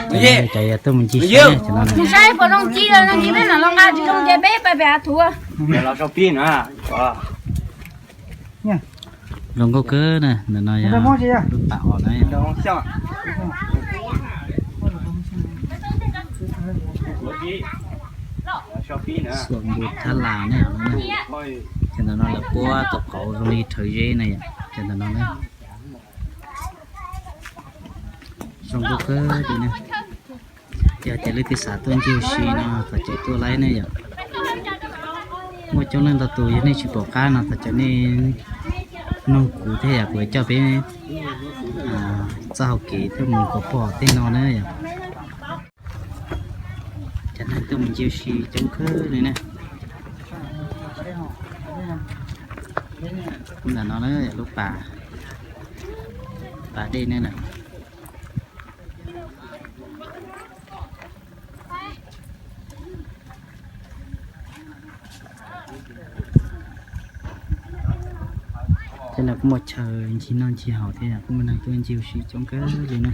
Cov yog tuaj mus ncig saib cov no. Mus saib puas zoo ncig, zoo ncig peb mam los nqa, tsis zoo ces peb pais pem hav thuv. Zoo nkauj kawg na, ntawm no yog lub pas os na. Xuam npus thab las ne. Ces ntawm no lawv puab tau qauv zoo li rhawv zeb na yom, ces ntawm no na. Zoo nkauj kawg li na. Yog tias leej twg xav tuaj ncig ua si no thov caw tuaj laib ne yom. Muaj coob leej ntau tus yog nej tsis pom qab no thov caw nej noog kuv thiab yom, kuv coj peb txoj hau kev thiab mus kom pom tej no na yom. Cov neeg tuaj mus ncig ua si coob kawg li na. Ntawm no na lub pas, pas dej ne na. Tej no kuj muaj chaw ncig noj ncig haus thiab, kuj muaj neeg tuaj ncig ua si coob kawg li na.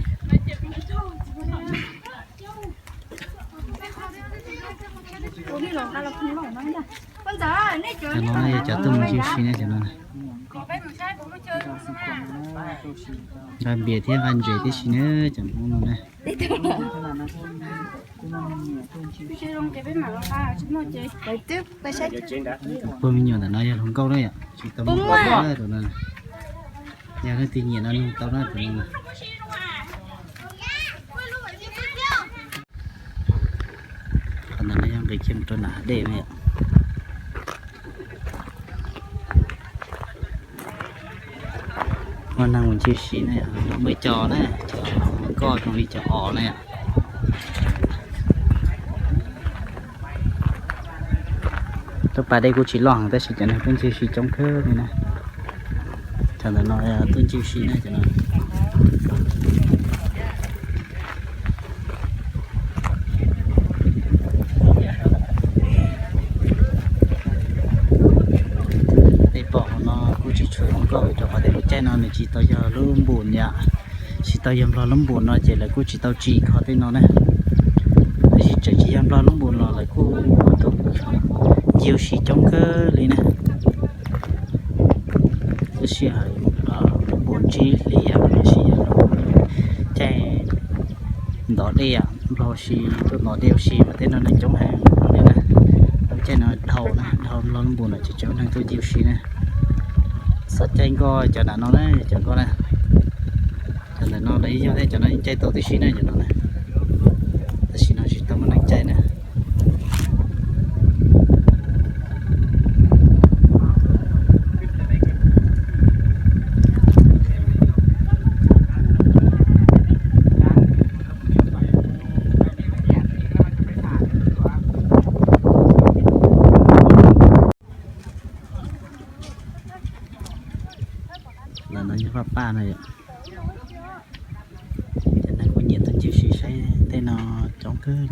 Cov no yog cov tuaj mus ncig ua si na, cov no nqa npias thiab nqa ntses tib si na, cov Hmoob no na. Puag me nyuam ntawm no yog hluas nkauj na yom, tsis tau muaj hluas nkauj na. Yog leej twg nyiam no nug tau na tus no. Qhov ntawm no yog nqis kiag mus rau nram hav dej na yom. Muaj neeg mus ncig ua si na yom, muaj ib co na, cov nkoj zoo li cov os na yom. Lub pas dej kuj tsis loj heev tab sis cov neeg tuaj ncig ua si coob kawg li na. Cov ntawm no tuaj ncig ua si na cov no. Peb pom hauv no kuj tsis tshua zoo nkauj rau qhov tias lub caij no nws tsis tau yog lub npus yom, tsis tau yog Nplog lub npus no ces lawv kuj tsis tau tsim qhov tej no na. Tab sis tseem tsis yog Nplog lub npus los lawv kuj tuaj ncig ua si coob kawg li na. Tab sis hais lub npus ntsib hli yom, tab sis yog caij ntov dej, Nplog ua si tuaj ntov dej ua si mas tej no nws coob heev li na. Lub caij no dhau na, dhau Nplog lub npus no ces tseem neeg tuaj ncig ua si na. Txog caij nkoj cov nram no na, cov nkoj na. Cov ntawm no lawv yog thiab cov no yeej caij tau tib si na cov no na. Tam sim no tsis tau muaj neeg caij na. Lawm no yog Vaj Paj na yom. Cov neeg kuj nyiam tuaj ncig ua si saib tej no coob kawg.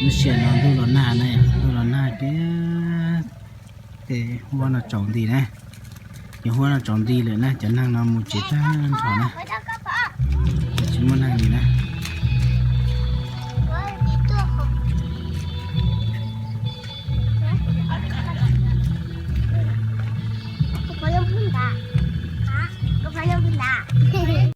Lub sij hawm no ntuj los nag na, ntuj los nag ces tej huab no tsaus nti na, cov huab no tsaus nti lawm na, cov neeg no mus tsev tag nrho na, tsis muaj neeg li na.